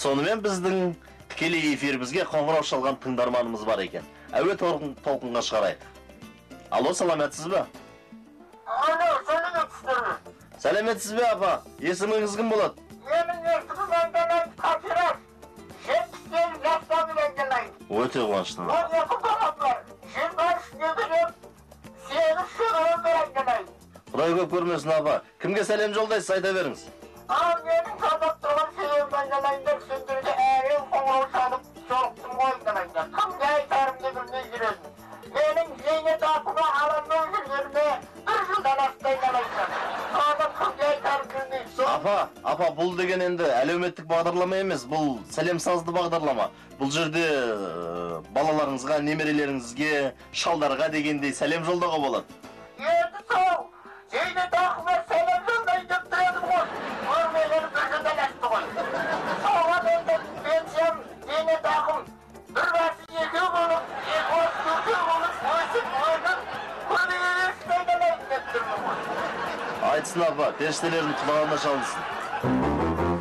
Сонымен біздің тікелей эфирімізге қоңырау шалған тыңдарманымыз бар екен. Әуе толқынға шығарайық. Алло, саламатсыз ба? Алло, сәлеметсіздер ме? Сәлеметсіз бе, апа? Есіміңіз кім болады? Менің есімім айналайын Қатираш. 78 жастамын айналайын. Өте қуаныштымын. 12 балам бар. 23 немерем, 8 шөберем бар айналайын. Құдай көп көрмесін, апа. Кімге сәлем жолдайсыз, айта беріңіз. Ал менің звондап тұрған себебім айналайындар, сендерге әрең қоңырау шалып жолықтым ғой айналайындар. Кімге айтарымды білмей жүремін. Менің зейнетақымы ала алмай жүргеніме бір жылдан асты айналайындар. Соны кімге айтарымды білмеймін. Апа, апа, бұл деген енді әлеуметтік бағдарлама емес, бұл сәлем сазды бағдарлама. Бұл жерде балаларыңызға, немерелеріңізге, шалдарға дегендей сәлем жолдауға болады. Енді сол зейнетақыма сәлем жолдайын деп тұр едім ғой. Көрмегелі бір жылдан асты ғой. Соған енді пенсиям, зейнетақым бір басы екеу болып, екі басы төртеу болып, өсіп, өніп, көбейе берсін айналайын деп тұрмын ғой. Айтсын, апа, періштелердің құлағына шалынсын.